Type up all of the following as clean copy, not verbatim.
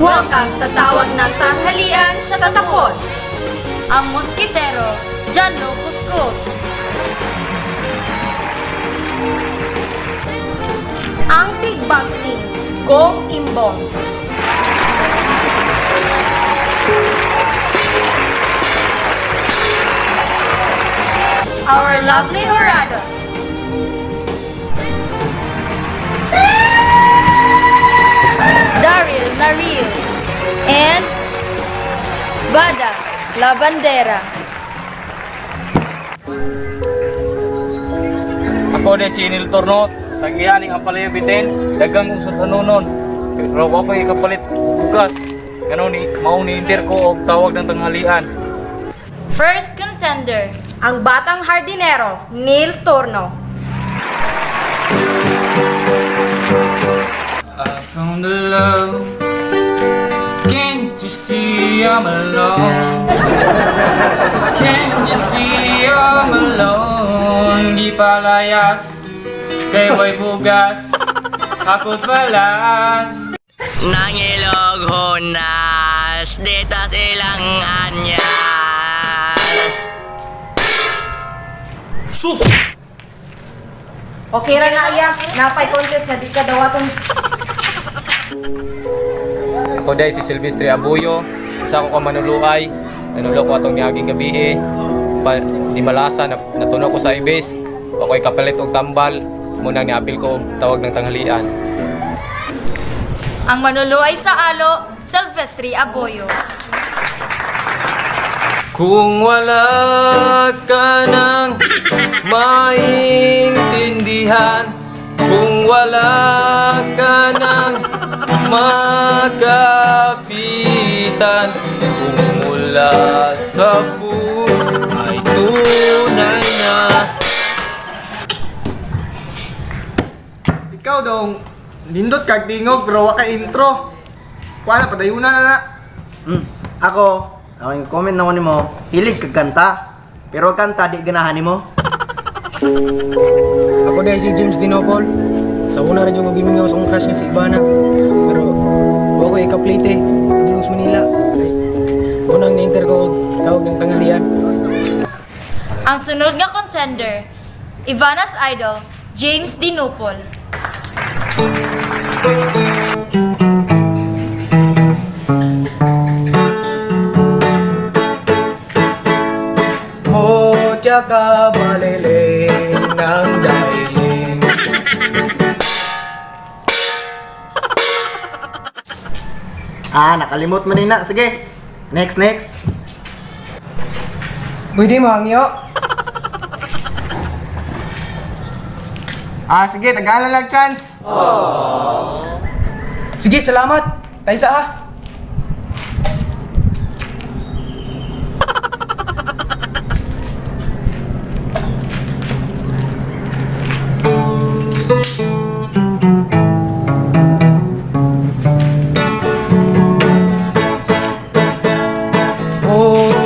Welcome sa tawag ng tanghalian sa Tapon. Ang Moskitero, Janlo Kuskus. Ang Tigbangting, Gong Imbong. Our lovely Horados. Daryl Naril and Bada La Bandera. Ako de si Neil Torno, tagianing ang palayo bitin, dagang usod hanunon. Pero wa ko'y kapalit bugas. Ngano ni mao ni inter ko og tawag ng tanghalian. First contender, Ang Batang Hardinero, Neil Turno. I found a love. Can't you see I'm alone? Can't you see I'm alone? Di palayas kay way bugas. Ako palas. Nangilog hunas, ditas ilang anyas. Sus! Okay ra na iya, napay contest nga di ka dawaton. Ako dahil si Silvestre Abuyo, isa ko ka manuluay, nanulo ko atong niaging gabi eh. Pa, di malasa, natuno ko sa ibis, ako'y kapalit og tambal, munang niapil ko og tawag ng tanghalian. Ang manuluay sa alo, Silvestre Aboyo. Kung wala ka nang maintindihan, kung wala ka nang makapitan, kung mula sa puso ay tunay na. Ikaw dong, nindot kag tingog pero wa kay intro. Kuha na, padayuna na na. Ako, ang comment naman nimo, hilig kag kanta. Pero kanta di ganahan nimo. Ako dahil si James Dinopol. Sa una rin yung gimingaw sa akong crush nga si Ivana. Pero wa ko ikaplite. Padulong sa Manila. Ay, unang na-enter ko og tawag ng tanghalian. Ang sunod nga contender, Ivana's Idol, James Dinupol. Mutya ka baliling ng dailing. Ah, nakalimot man na. Sige. Next, next. Pwede mangyo. Ah, sige, tagalan lang chance. Sige, salamat. Tayo sa ah.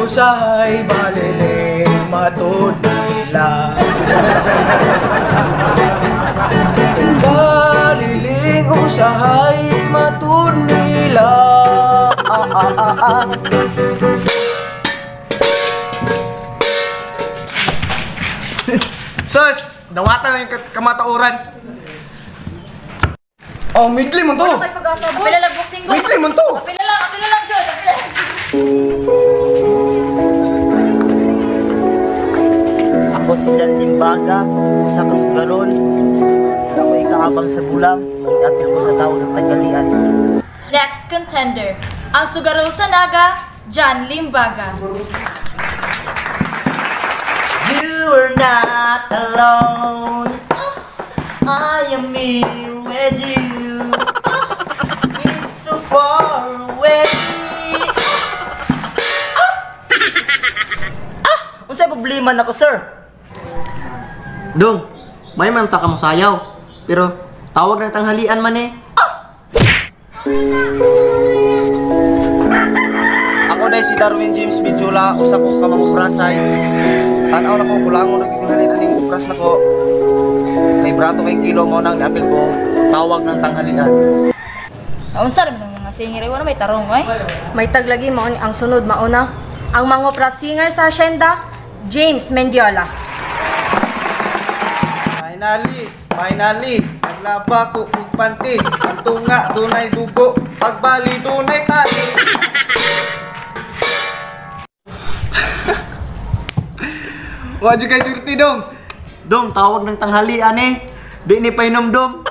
Usahay baliling matud nila. Baliling usahay matud nila. Ah, ah, ah, ah. Sus, dawatan na yung kamatauran. Oh, midli man to. Kay pag-asa, boss. Apila lang boxing boss. Midli man to. Apila lang, apila lang, Jod. Apila lang. Ako si Jan Limbaga, usa ka sugarol. Ako ikaabang sa bulang, apil ko sa tawag ng tanghalian. Next contender, ang sugarol sa Naga, John Limbaga. You are not alone. I am here with you. It's so far away. Ah! Ah! Unsay problema nako, sir? Dong, may man ta ka mo sayaw. Pero tawag ng tanghalian man eh. Ako dahil si Darwin James Bichula, usa ko ka manguprasay. Tanaw na ko, kulangon na halin aning upras na ko. May brato kay kilo mo nang niapil ko, tawag ng tanghalian. Unsa ra man. Mga singer ay wala may tarong ay. May taglagi mao ni ang sunod mauna. Ang mangopra singer sa Hacienda, James Mendiola. Finally, finally, naglaba ko og panty. Ang tunga dunay dugo, pagbali dunay tali. Wa jud kay swerte dong. Dong, tawag ng tanghalian eh. Di ni painom dong.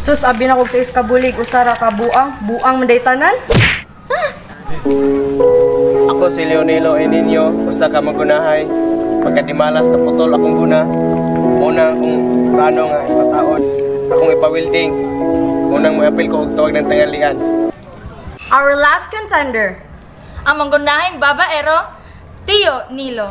Sus, abi na kog sa iskabulig, usara ka buang, buang manday tanan. Ako si Leonelo Eninio, usa ka magunahay. Pagkadimalas na putol akong guna. Una akong plano nga ipataon, akong ipawilding. Unang moapil ko og tawag ng tangalian. Our last contender, Ang manggunahing babaero, Tio Nilo.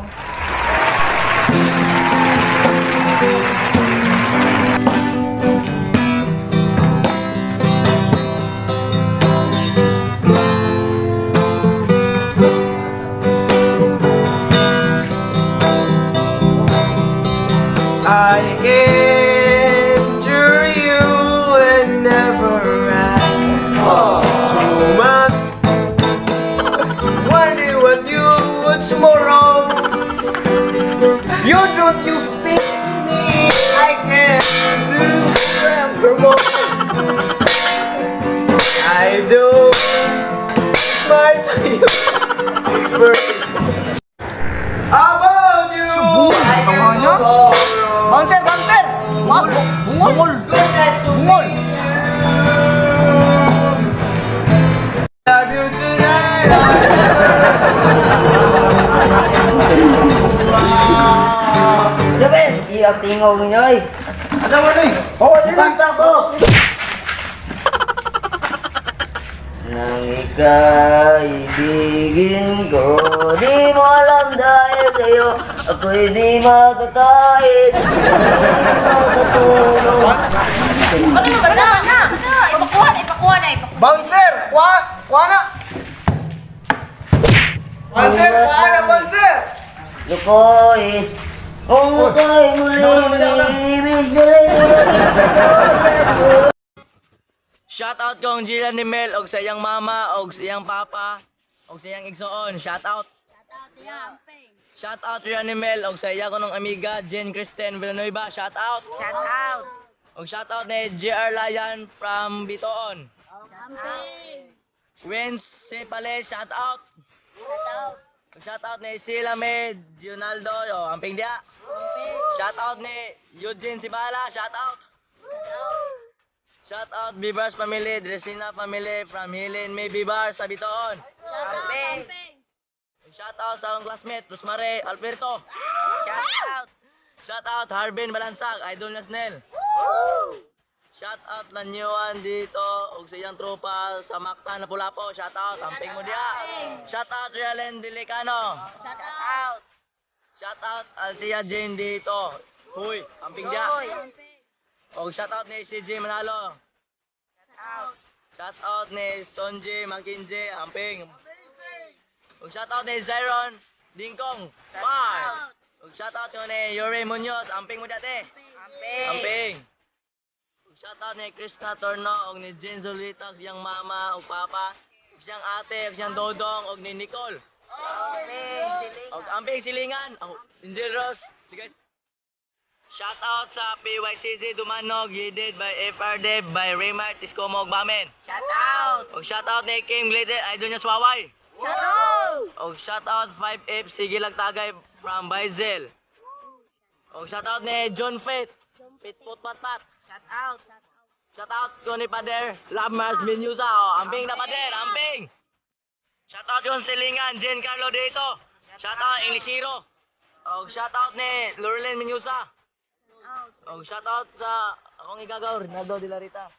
I injure you and never ask too much. Wonder what you would tomorrow. You don't you speak to me. I can do forevermore. I do smile to you. About you. Subuhan tawa niya. Bouncer, bouncer. Wa bungol. Bungol. Love you tonight. Gabi, di ang tingog niyo eh. Asa mo ni? Oh, Kanta ko! Nang ikaibigin ko, di mo alam dahil sa'yo, ako'y di makakain, di rin makatulog. Ano naman na? Na, na, ipakuha na, ipakuha na, ipakuha. Bouncer, kwa, kwa na. Bouncer, kwa na, bouncer. Lukoy, kung ako'y muling ibig rin Shout out kong Jillian ni Mel og sa iyang mama og sa iyang papa og sa iyang igsoon. Shout out. Shout out Rian ni Mel og sa iya ko ng amiga Jane Kristen Villanueva. Shout out. Shout out. Og shout out ni JR Layan from Bitoon. Wins Sepale, shout out. Og shout out ni Sila Med Gionaldo, o amping dia. Shout out ni Eugene Sibala, shout out. Shout out Bibars family, Dresina family from Helen May Bibars sa Bitoon. Shout out sa akong classmate, Rosmare Alberto. Shout out. Shout out Harbin Balansag, idol na Snell. Shout out Lanyuan dito ug sa iyang tropa sa Mactan na Pulapo. Shout out, amping mo diha. Shout out Rialen Delicano. Shout out. Shout out Althea Jane dito. Huy, amping diha. Og shout out ni CJ Manalo. Shout out ni Sonji Makinje Amping. Og shout out ni Zyron Dingkong. Bye. Og shout out ko ni Yuri Munoz Amping mo dati. Amping. Amping. Og shout out ni Krishna Torno og ni Jane Zolita og siyang mama og papa og siyang ate og siyang dodong og ni Nicole. Og amping silingan. Oh, Angel Rose. Sige. Shout out sa PYCC Dumanog, headed by FR Dev, by Raymart Iscomog Bamen. Shout out! Og shout out ni Kim Glitter, idol niya Swaway. Shout out! Og shout out 5F Sige Lagtagay from Baizel. Og shout out ni John Faith, Pitput Pat Pat. Shout out! Shout out ko ni Pader, Love Mars Menusa. O, amping na Pader, amping! Shout out yung Silingan, Jen Carlo dito. Shout out Englishiro. Og shout out ni Lurlen Menusa. Og shout out sa akong igagaw, Rinaldo de la Rita.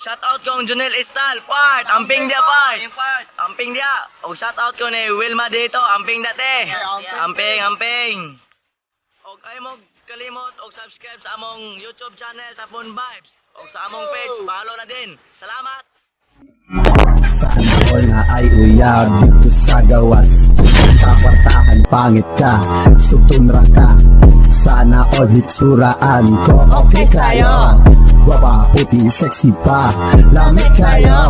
Shout out kong Junel Estal, part, amping dia part. Amping dia. Og shout out ko ni Wilma dito, amping dati. Amping, amping. Og ay mo kalimot og subscribe sa among YouTube channel Tapon Vibes og sa among page, follow na din. Salamat. Ako na ay uyab dito sa gawas. Basta kwartahan pangit ka, sutunra ka. Sana all hitsuraan ko. Okay kayo. Guwapa, puti, sexy pa. Lami kayo.